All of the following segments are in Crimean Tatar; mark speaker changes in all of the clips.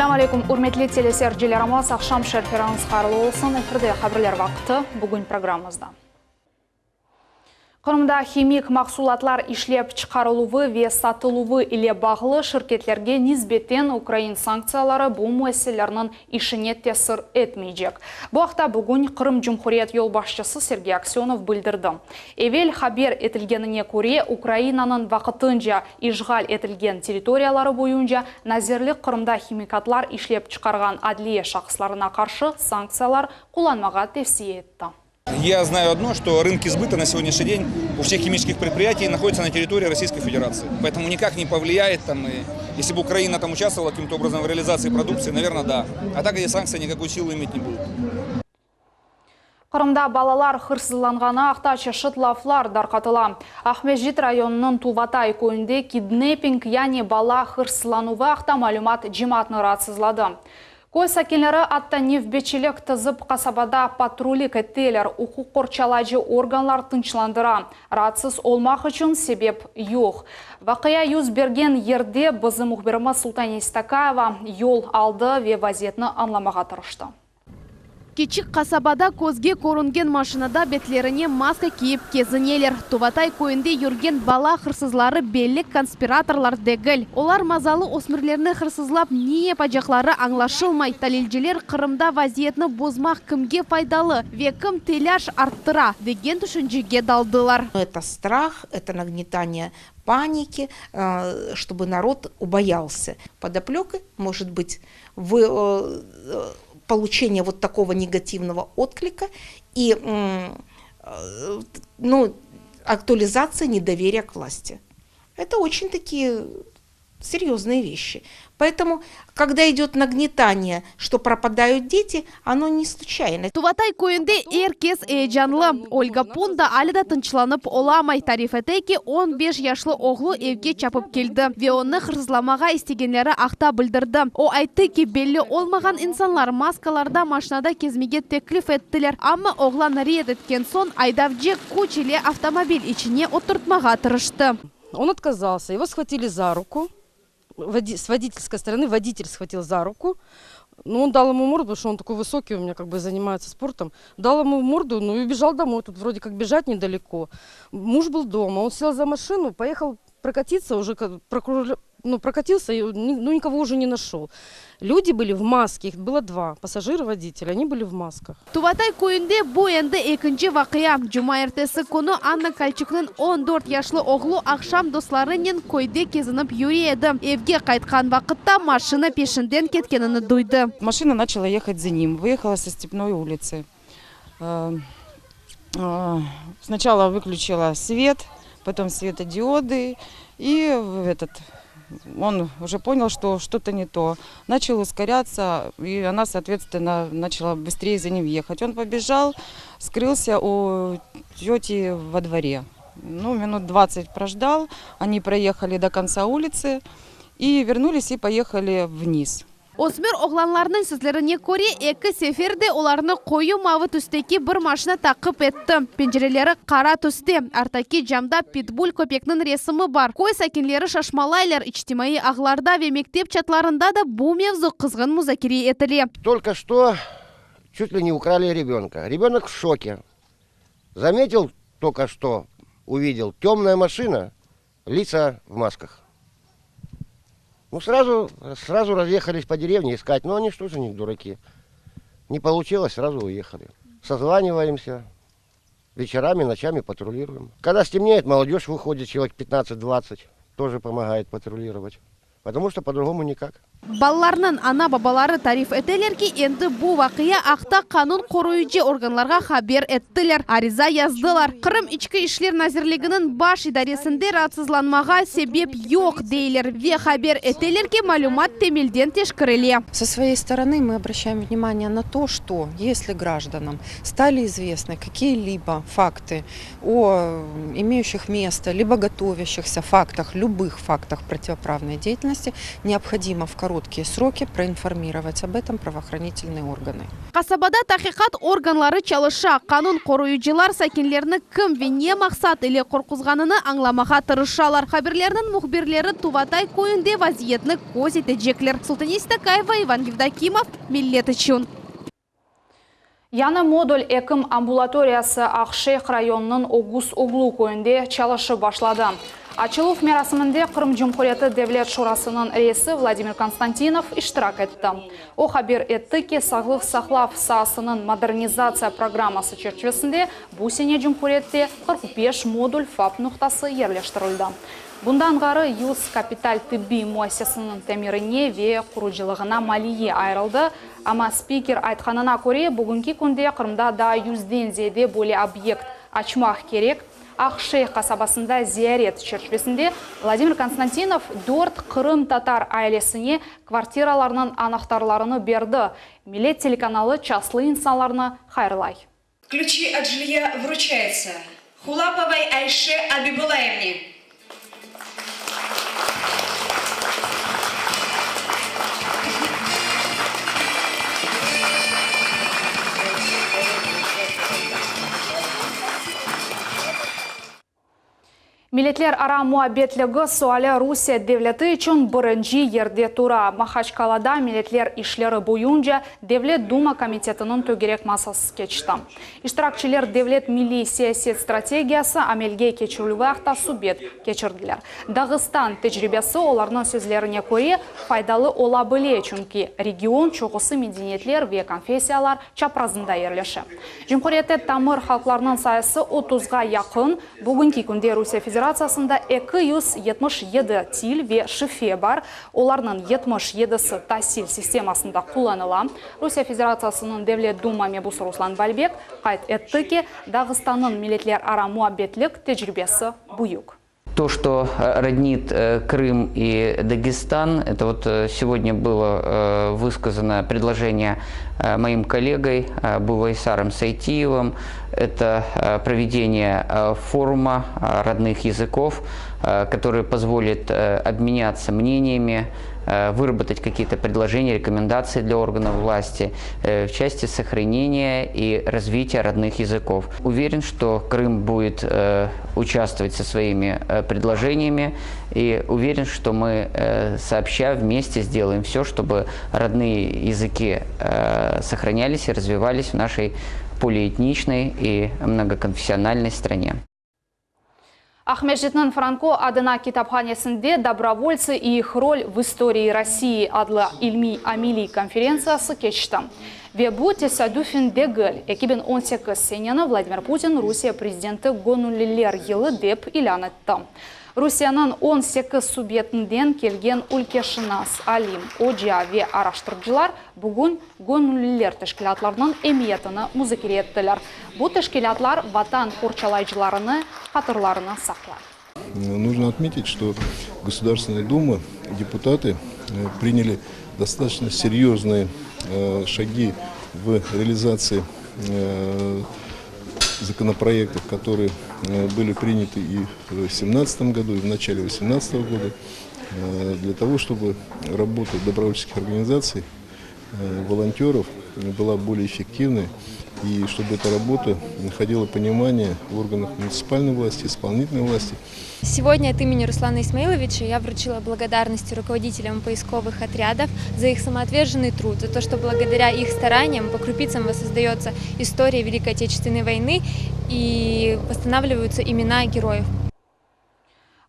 Speaker 1: Selâm aleyküm, ürmetli teleseyircilerimiz, aqşam şerifleriñiz hayırlı olsun, efirde Haberler vaqtı, bugün programmamızda. Qırımda himik mahsulatlar işlep çıqarıluvı ve satıluvı ile bağlı şirketlerge nisbeten ukrain sanktsiyaları bu müessiselerniñ işine tesir etmeycek. Bu aqta bugün Qırım Cumhuriyet yolbaşçısı Sergey Aksönov bildirdi. Evel haber etilgenine köre, Ukrainanıñ vaqtınca işğal etilgen territoriyaları boyunca nazirlik Qırımda himikatlar işlep çıqarğan adliye şahıslarına qarşı sanktsiyalar qullanmağa tevsiye etti.
Speaker 2: Я знаю одно, что рынки сбыта на сегодняшний день у всех химических предприятий находятся на территории Российской Федерации. Поэтому никак не повлияет там, и если бы Украина там участвовала каким-то образом в реализации продукции, наверное, да. А так эти санкции никакой силы иметь не будут.
Speaker 1: Qırımda balalar hırsızlanğanı aqta çeşit laflar darqatıla. Aqmescit rayonınıñ Tuvatay köyünde kidnepping, yani bala hırsızlanuvı aqta malümat cemaatnı raatsızladı. Köy sakinleri atta nevbetçilik tizip qasabada patrullik ettiler, uquq qorçalayıcı organlar tınçlandıra, raatsız olmaq içün sebep yoq. Vaqia yüz bergen yerde bizim mühbirimiz Sultaniye Stakayeva yol aldı ve vaziyetni añlamağa tırıştı.
Speaker 3: Kiçik qasabada közge körüngen maşinada betlerine maska kiyip kezineler. Tuvatay köyünde yürgen bala hırsızları belli konspiratorlar degil. Olar mazalı ösmürlerni hırsızlap ne yapacaqları añlaşılmay. Talilciler Qırımda vaziyetni bozmaq kimge faydalı ve kim telâş arttıra, degen tüşüncege daldılar.
Speaker 4: Это страх, это нагнетание паники, чтобы народ убоялся. Подоплека может быть в получение вот такого негативного отклика и ну, актуализация недоверия к власти. Это очень такие серьезные вещи. Поэтому, когда идет нагнетание, что пропадают дети, оно не случайно.
Speaker 3: Tuvatay köyünde er kes eyecanlı. Olga Punda ale de tınçlanıp olamay. Tarif ete ki, 15 yaşlı oğlu evge çapıp keldi ve onı hırsızlamağa istegenleri aqta bildirdi. O ayttı ki, belli olmağan insanlar maskalarda maşinada kezmege teklif ettiler. Amma oğlan red etken soñ aydavcı küç ile avtomobil içine oturtmağa tırıştı.
Speaker 5: Он отказался, его схватили за руку. С водительской стороны водитель схватил за руку. Ну, он дал ему морду, потому что он такой высокий у меня, как бы занимается спортом. Дал ему морду, ну и убежал домой. Тут вроде как бежать недалеко. Муж был дома, он сел за машину, поехал прокатиться, уже ну, прокатился, и ну, никого уже не нашел. Люди были в маске, их было два, пассажир и водитель, они были в масках.
Speaker 3: Tuvatay köyünde bu endi ekinci vaqia. Cumaertesi künü Anna Kalçuknıñ 14 yaşlı oğlu aqşam dostlarınen köyde kezinip yüre edi. Evge qaytqan vaqıtta maşina peşinden ketkenini duydı.
Speaker 6: Машина начала ехать за ним, выехала со Степной улицы. Сначала выключила свет, потом светодиоды, и в этот, он уже понял, что что-то не то. Начал ускоряться, и она, соответственно, начала быстрее за ним ехать. Он побежал, скрылся у тети во дворе. Ну, минут 20 прождал, они проехали до конца улицы и вернулись и поехали вниз.
Speaker 3: Ösmür oğlanlarnıñ sözlerine köre, eki sefer de olarnı qoyu mavı tüsteki bir maşina taqip etti. Pencereleri qara tüste, arttaki camda pitbull köpekniñ resimi bar. Köy sakinleri şaşmalaylar, içtimaiy ağlarda ve mektep çatlarında da bu mevzu qızğın muzakere etile.
Speaker 7: Только что чуть ли не украли ребенка. Ребенок в шоке. Заметил только что, увидел, темная машина, лица в масках. Ну, сразу разъехались по деревне искать, но они что же не дураки. Не получилось, сразу уехали. Созваниваемся, вечерами, ночами патрулируем. Когда стемнеет, молодежь выходит, человек 15-20, тоже помогает патрулировать. Потому что по-другому никак.
Speaker 3: Balalarnıñ ana-babaları tarif eteler ki, endi bu vaqia aqta qanun qoruyıcı organlarğa haber ettiler. Ariza yazdılar. Qırım İçki İşler Nazirliginiñ baş idaresinde raatsızlanmağa sebep yoq deyler ve haber eteler ki, malümat temelden teşkerile.
Speaker 8: Со своей стороны мы обращаем внимание на то, что если гражданам стали известны какие-либо факты о имеющих место, либо готовящихся фактах, любых фактах противоправной деятельности, необходимо в короткие сроки проинформировать об этом правоохранительные органы.
Speaker 3: Qasabada taqiqat organları çalışa, qanun qoruyıcılar sakinlerni kim ve ne maqsat ile qorquzğanını añlamağa tırışalar. Haberlerniñ mühbirleri Tuvatay köyünde vaziyetni köz etecekler. Sultane Stakayeva, İvan Yevdokimov, Millet içün.
Speaker 1: Yañı modul ekim ambulatoriyası Aqşeyh rayonınıñ Oguz Oglu köyünde çalışıp başladı. Açıluv merasiminde Qırım Cumhuriyeti Devlet Şurasınıñ reisi Vladimir Konstantinov iştirak etti. O haber etti ki, sağlıq saqlav saasınıñ modernizatsiya programması çerçivesinde bu sene cumhuriyette 45 modul FAP noqtası yerleştirildi. Bundan ğayrı, 100 kapital tibbiy müessiseniñ tamirine ve qurucılığına maliye ayırıldı, Amma spiker aytqanına köre, bugünki künde Qırımda daa yüzden ziyade böyle obyekt açmaq kerek. Aqşeyh qasabasında ziyaret çerçivesinde Vladimir Konstantinov dört qırımtatar ailesine kvartiralarnıñ anahtarlarını berdi. Millet telekanalı çaslı insanlarnı hayırlay.
Speaker 9: Ключи от жилья вручаются Хулаповой Айше Абибулаевне.
Speaker 1: Milletlerara muabbetligi suali Rusiye devleti içün birinci yerde tura. Mahaçkalada milletler işleri boyunca Devlet Duma komitetiniñ tögerek masası keçti. İştirakçiler devlet milliy siyaset strategiyası amelge keçirilüvi aqta subet keçirdiler. Dağıstan tecribesi, olarnıñ sözlerine köre, faydalı ola bile, çünki region çoqusı medeniyetler ve konfessiyalar çaprazında yerleşe. Cumhuriyette tamır halqlarnıñ sayısı otuzğa yaqın. Bugünki künde Rusiye Federatsiyasında 277 til ve şife bar, olarnıñ 77si tasil sistemasında qullanıla. Rusiye Federatsiyasınıñ Devlet Duma mebusı Ruslan Balbek qayd etti ki, Dağıstannıñ milletlerara muabbetlik tecribesi büyük.
Speaker 10: То, что э, роднит э, Крым и Дагестан, это вот э, сегодня было высказано предложение моим коллегой Бувайсаром Сайтиевым. Это проведение форума родных языков, который позволит обменяться мнениями, выработать какие-то предложения, рекомендации для органов власти в части сохранения и развития родных языков. Уверен, что Крым будет участвовать со своими предложениями и уверен, что мы сообща вместе сделаем все, чтобы родные языки сохранялись и развивались в нашей полиэтничной и многоконфессиональной стране.
Speaker 1: Aqmescitniñ Franko adına kitaphanesinde Dobrovolцы и их роль в истории России adlı ilmiy-ameliy konferentsiyası keçti. Ve bu tesadüfen degil. 2018 seneni Vladimir Putin Rusiye prezidenti göñülliler yılı dep ilân etti. Rusiyeniñ 18 subyektinden kelgen ülkeşınas, alim, oca ve araştırıcılar bugün göñülliler teşkilâtlarınıñ emiyetini muzakere ettiler. Bu teşkilâtlar Vatan qorçalayıcılarını hatırlarına saqlay.
Speaker 11: Нужно отметить, что Государственная Дума, депутаты приняли достаточно серьезные шаги в реализации законопроектов, которые были приняты и в 2017 году, и в начале 2018 года, для того, чтобы работа добровольческих организаций, волонтеров была более эффективной и чтобы эта работа находила понимание в органах муниципальной власти, исполнительной власти.
Speaker 12: Сегодня от имени Руслана Исмаиловича я вручила благодарности руководителям поисковых отрядов за их самоотверженный труд, за то, что благодаря их стараниям по крупицам воссоздается история Великой Отечественной войны и восстанавливаются имена героев.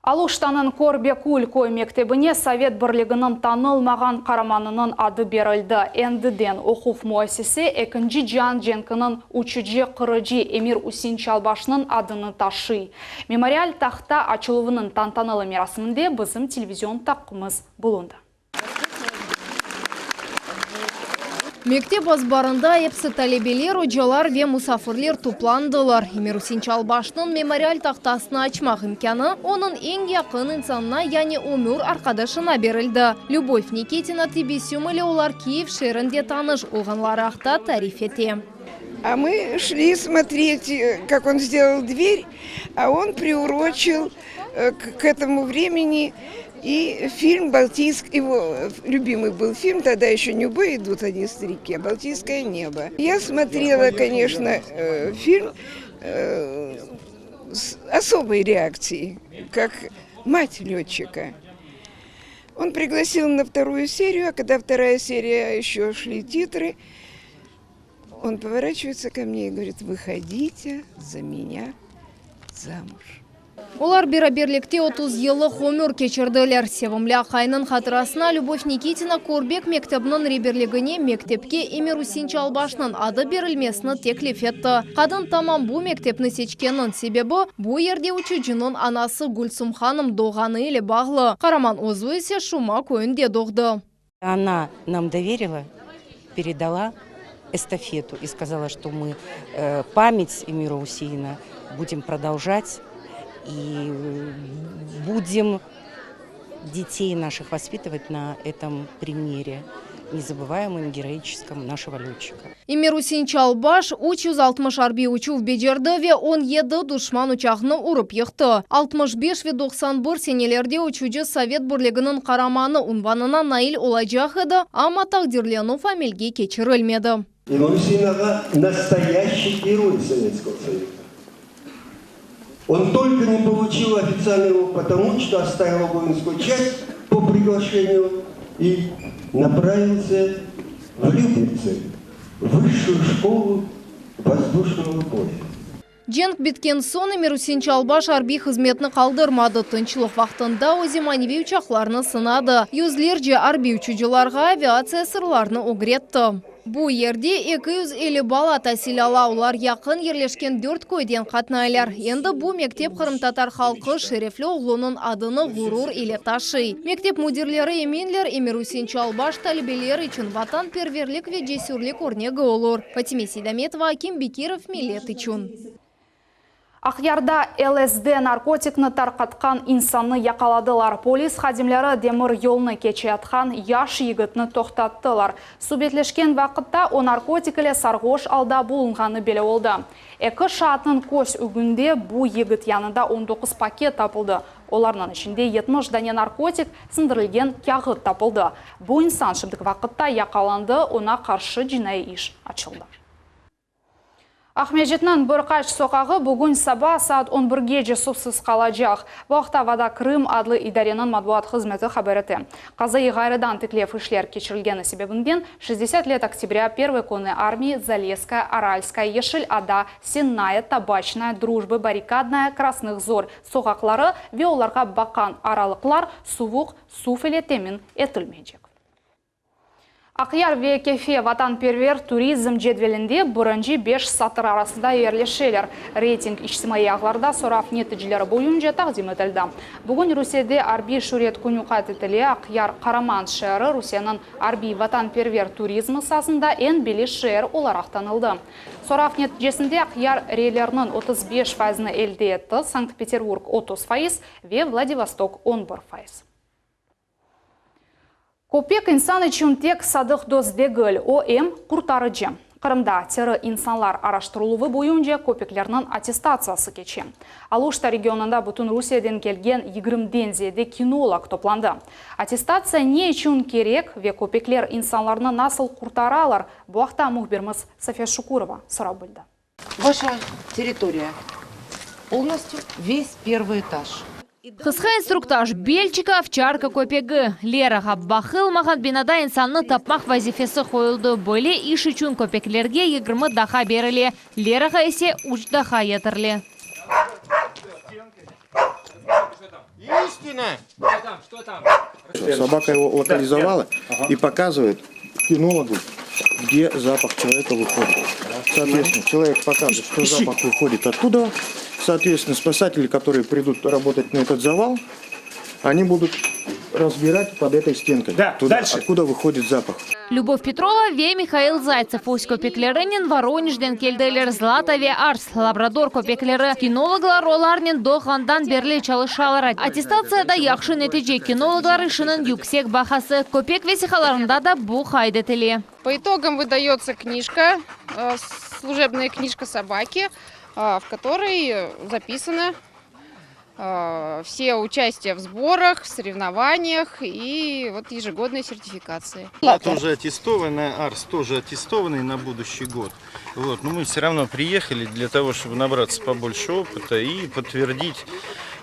Speaker 1: Aluştanıñ Körbekül köy mektebine Sovet Birliginiñ tanılmağan qaramanınıñ adı berildi. Endiden oquv müessise Ekinci cian cenkiniñ uçucı-qırıcı Emir-Üsein Çalbaşnıñ adını taşıy. Memorial tahta açıluvınıñ tantanalı merasiminde bizim televizion taqımımız bulundı.
Speaker 13: Mektep azbarında episi talebeler, ocalar ve musafirler toplandılar. Emir-Üsein Çalbaşnıñ memorial tahtasını açmaq imkânı onıñ eñ yaqın insanına, yani ömür arqadaşına berildi. Lübov Nikitina tebessüm ile olar Kiyev şeerinde tanış olğanları aqta tarif ete.
Speaker 14: А мы шли смотреть, как он сделал дверь, а он приурочил. к этому времени. И фильм «Балтийск», его любимый был фильм, тогда еще не «В бой идут одни старики», а «Балтийское небо». Я смотрела, конечно, фильм с особой реакцией, как мать летчика. Он пригласил на вторую серию, а когда вторая серия, еще шли титры, он поворачивается ко мне и говорит, выходите за меня замуж.
Speaker 13: Olar beraberlikte 30 yıllıq ömür keçirdiler. Sevimli aqayınıñ hatırasına Lübov Nikitina Körbek mektebiniñ reberligine mektepke Emir-Usein Çalbaşnıñ adı berilmesini teklif etti. Qadın tamam bu mektepni seçkeniniñ sebebi bu yerde uçucınıñ anası Gülsum hanım doğğanı ile bağlı. Qaraman özü ise Şuma köyünde doğdı.
Speaker 4: Она нам доверила, передала эстафету и сказала, что мы память Эмира Усеина будем продолжать и будем детей наших воспитывать на этом примере, незабываемом героическом нашего летчика.
Speaker 13: Emir-Usein Çalbaş 360 arbiy uçuv becerdi ve 17 duşman uçağını urıp yıqtı. 65 ve 91 senelerde uçucı Sovet Birliginiñ qaramanı unvanına nail olacaq edi, amma taqdirlenüv amelge keçirilmedi.
Speaker 15: Emir-Usein ağa настоящий герой Советского Союза. Он только не получил официально его потому, что оставил воинскую часть по приглашению и направился в Люберцы, в высшую школу воздушного боя.
Speaker 13: Cenk bitken soñ Emir-Usein Çalbaş arbiy hızmetni qaldırmadı. Tınçlıq vaqtında o zemaneviy uçaqlarnı sınadı. Yüzlerce arbiy uçucılarğa aviatsiya sırlarını ögretti. Bu yerde 250 bala tasil ala. Olar yaqın yerleşken dört köyden qatnaylar. Endi bu mektep qırımtatar halqı şerefli oğlunıñ adını ğurur ile taşıy. Mektep müdirleri eminler Emir-Usein Çalbaş talebeler içün vatanperverlik ve cesürlik örnegi olur. Fatime Seydametova, Akim Bekirov, Millet içün.
Speaker 1: Aqyarda LSD narkotikni tarqatqan insannı yaqaladılar. Polis hadimleri demir yolnı keçeyatqan yaş yigitni toqtattılar. Subetleşken vaqıtta o narkotik ile sarğoş alda bulunğanı belli oldı. Eki şaatnıñ köz ögünde bu yigit yanında 19 paket tapıldı. Olarnıñ içinde 70 dane narkotik siñdirilgen kâğıt tapıldı. Bu insan şimdiki vaqıtta yaqalandı, oña qarşı cinaiy iş açıldı. Aqmescitniñ bir qaç soqağı bugün saba saat 11gece suvsız qalacaq. Bu aqta Voda Krım adlı idareniñ matbuat hızmeti haber ete. Qazaiy ğayrıdan tiklev işler keçirilgeni sebebinden 60 лет октября Первой конной армии Залесская, Аральская, Yeşil Ada, Sennaya, Табачная, Дружбы, Баррикадная, Красных Зор soqaqları ve olarğa baqqan aralıqlar suvuq suv ile temin etilmeycek. Aqyar ve Kefe vatanperver turizm cedvelinde birinci beş satır arasında yerleşeler. Reyting içtimaiy ağlarda sorav neticeleri boyunca taqdim etildi. Bugün Rusiyede arbiy şüret künü qayd etile. Aqyar qaraman şeeri Rusiyeniñ arbiy vatanperver turizmi saasında eñ belli şeer olaraq tanıldı. Sorav neticesinde Aqyar reylerniñ 35 faizini elde etti, Sankt-Peterburg 30% ve Vladivostok 11%. Köpek insan içün tek sadıq dost degil, o em qurtarıcı. Qırımda tiri insanlar araştırıluvı boyunca köpeklerniñ attestatsiyası keçe. Aluşta regionında bütün Rusiyeden kelgen 20-den ziyade kinolog toplandı. Attestatsiya ne içün kerek ve köpekler insanlarnı nasıl qurtaralar? Bu aqta mühbirimiz София Шукурова sorap bildi.
Speaker 16: Ваша территория полностью весь первый этаж.
Speaker 17: Qısqa instruktaj Belçika ovçarka köpegi. Lerağa baqılmağan binada insannı tapmaq vazifesi qoyuldı. Böyle iş içün köpeklerge 20 daqqa berile. Lerağa ise 3 daqqa yeterli.
Speaker 18: Истина! Что там? Собака его локализовала и показывает кинологу, где запах человека выходит. Соответственно, человек показывает, что запах выходит оттуда. Соответственно, спасатели, которые придут работать на этот завал, они будут разбирать под этой стенкой.
Speaker 19: Да,
Speaker 18: туда,
Speaker 19: дальше.
Speaker 18: откуда выходит запах.
Speaker 17: Любовь Петрова ve Михаил Зайцев öz köpeklerinen Voronejden keldiler Злата ve Арс, Лабрадор köpekleri. Kinologlar olarnen doğğandan berli çalışalar. Attestatsiyada yahşı netice kinologlar işiniñ yüksek bahası. Köpek vesiqalarında da bu qayd etile.
Speaker 20: По итогам выдается книжка, э, служебная книжка собаки, э, в которой записано. Все участия в сборах, в соревнованиях и вот ежегодные сертификации.
Speaker 18: Это уже аттестованная, Арс тоже аттестованный на будущий год. Вот. Но мы все равно приехали для того, чтобы набраться побольше опыта и подтвердить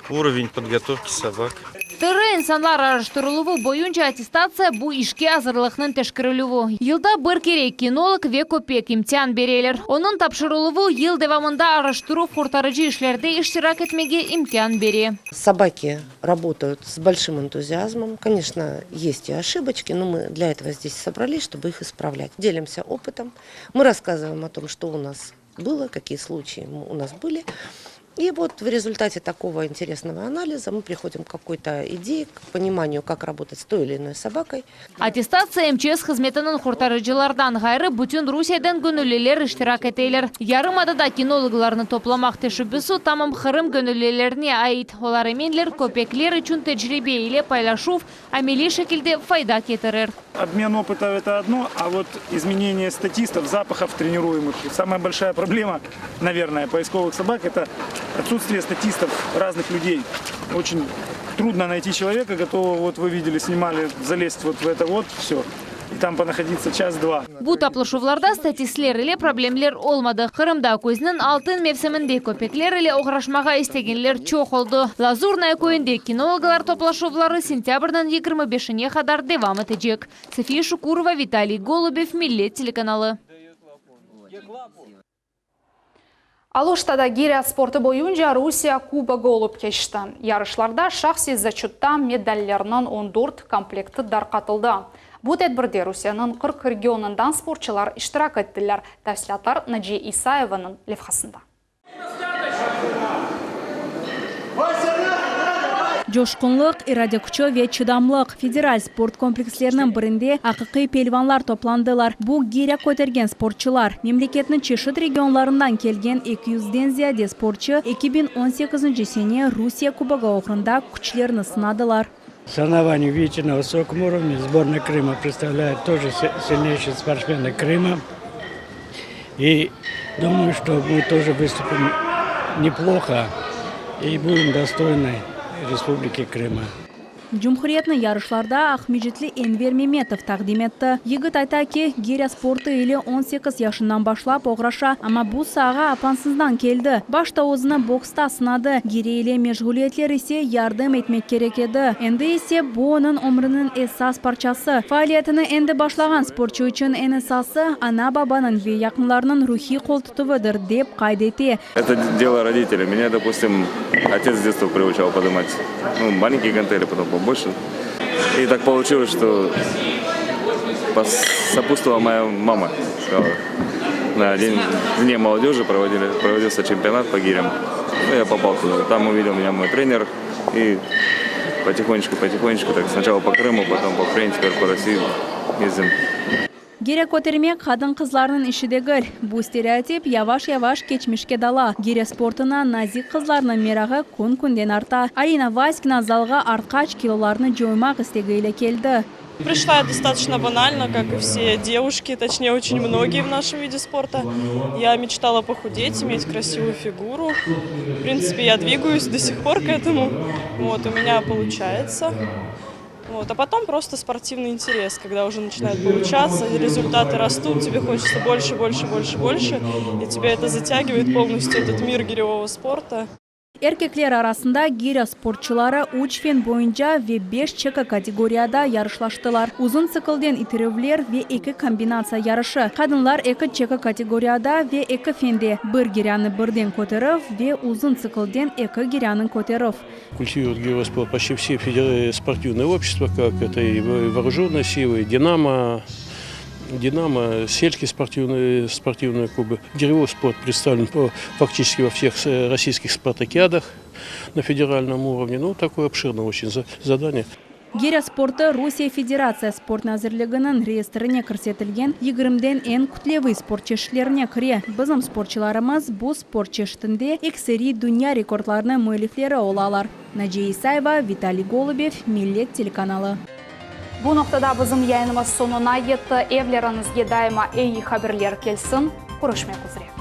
Speaker 18: уровень подготовки собак.
Speaker 17: Tiri insanlar araştırıluvı boyunca attestatsiya bu işke azırlıqnıñ teşkerilüvi. Yılda bir kere kinolog ve köpek imtian bereler. Onıñ tapşırıluvı yıl devamında araştıruv-qurtarıcı işlerde iştirak etmege imkân bere.
Speaker 19: Собаки работают с большим энтузиазмом. Конечно, есть и ошибочки, но мы для этого здесь собрались, чтобы их исправлять. Делимся опытом. Мы рассказываем о том, что у нас было, какие случаи у нас были. И вот в результате такого интересного анализа мы приходим к какой-то идее, к пониманию, как работать с той или иной собакой.
Speaker 17: Attestatsiya MÇS hızmetiniñ qurtarıcılardan ğayrı bütün Rusiyeden göñülliler iştirak eteler. Yarımadada kinologlarnı toplamaq teşebbüsi tamam Qırım göñüllilerine ait. Olar eminler, köpekler içün tecribe ile paylaşuv ameliy şekilde fayda ketirir.
Speaker 21: Обмен опытом это одно, а вот изменение статистов, запахов тренируемых. Самая большая проблема, наверное, поисковых собак – это отсутствие статистов разных людей. Очень трудно найти человека, готового, вот вы видели, снимали, залезть вот в это вот все и там понаходиться час-два.
Speaker 17: Bu toplaşuvlarda statistler ile problemler olmadı. Qırımda küzniñ altın mevsiminde köpekler ile oğraşmağa istegenler çoq oldı. Lazurnoye köyünde kinologlar toplaşuvları sentâbrniñ 25-ine qadar devam etecek. Safiye Şukurova, Vitaliy Golubev, Millet telekanalı.
Speaker 1: Aluştada girya sportı boyunca Rusiye Kubogı olıp keçti. Yarışlarda şahsiy zaçötta medallerniñ 14 komplekti darqatıldı. Bu tedbirde Rusiyeniñ 40 regionından sportçılar iştirak ettiler. Tafsilâtlar Naciye İsayevanıñ levhasında.
Speaker 22: Coşqunlıq, irade küçü ve çıdamlıq, federal sport kompleksleriniñ birinde aqiqiy pelvanlar toplandılar. Bu, girya kötergen sportçılar. Memleketniñ çeşit regionlarından kelgen eki yüzden ziyade sportçı 2018-nci sene Rusiye Kubogı oğrunda küçlerini sınadılar.
Speaker 23: Соревнования, видите, на высоком уровне. Сборная Крыма представляет тоже сильнейшие спортсмены Крыма. И думаю, что мы тоже выступим неплохо и будем достойны Республики Крыма.
Speaker 22: Cumhuriyetni yarışlarda Aqmescitli Enver Memetov taqdim etti. Yigit ayta ki, girya sportı ile 18 yaşından başlap oğraşa, amma bu saağa apansızdan keldi. Başta özüni boksta sınadı, girya ile meşğuliyetler ise yardım etmek kerek edi. Endi ise bu onıñ ömrüniñ esas parçası. Faaliyetini endi başlağan sportçu içün eñ esası, ana-babanıñ ve yaqınlarınıñ ruhiy qoltutuvıdır, dep qayd ete.
Speaker 24: Это дело родителей. Меня, допустим, отец с детства приучал поднимать, ну, маленькие гантели, потом побольше. И так получилось, что сопутствовала моя мама. Сказала, на день Дне молодежи проводили, проводился чемпионат по гирям. Ну, я попал туда. Там увидел меня мой тренер. И потихонечку, потихонечку, так сначала по Крыму, потом по Украине, теперь по России ездим.
Speaker 22: Girya kötermek qadın-qızlarnıñ işi degil. Bu stereotip yavaş-yavaş keçmişke dala. Girya sportuna nazik qızlarnıñ merağı kün-künden arta. Alina Vaskina zalğa artqaç kilolarnı coymaq istegi ile keldi.
Speaker 25: Пришла я достаточно банально, как и все девушки, точнее очень многие в нашем виде спорта. Я мечтала похудеть, иметь красивую фигуру. В принципе, я двигаюсь до сих пор к этому. Вот, у меня получается. Вот, а потом просто спортивный интерес, когда уже начинает получаться, результаты растут, тебе хочется больше, больше, больше, больше, и тебя это затягивает полностью, этот мир гиревого спорта.
Speaker 22: Erkekler arasında girya sportçıları üç fen boyunca ve beş ÇK kategoriyada yarışlaştılar. Uzun tsiklden itirüvler ve eki kombinatsiya yarışı. Qadınlar eki ÇK kategoriyada ve eki fende bir giryanı birden köterüv ve uzun tsiklden eki giryanı köterüv.
Speaker 26: Культивируют гиревой спорт почти все спортивные общества, как это и вооруженные силы, и Динамо, Динамо, сельские спортивные, спортивные клубы. Гиревой спорт представлен фактически во всех российских спартакиадах на федеральном уровне. Ну, такое обширное очень задание.
Speaker 22: Girya sportı Rusiye Federatsiya Sport nazirliginiñ reyestrine kirsetilgen 20-den eñ kütleviy sport çeşitlerine kire. Bizim sportçılarımız bu sport çeşitinde ekseriy dünya rekordlarınıñ müellifleri olalar. Naciye İsayeva, Vitaliy Golubev, Millet telekanalı.
Speaker 1: Bu noqtada bizim yayınımız soñuna yetti. Evleriñizge daima eyi haberler kelsin. Körüşmek üzre.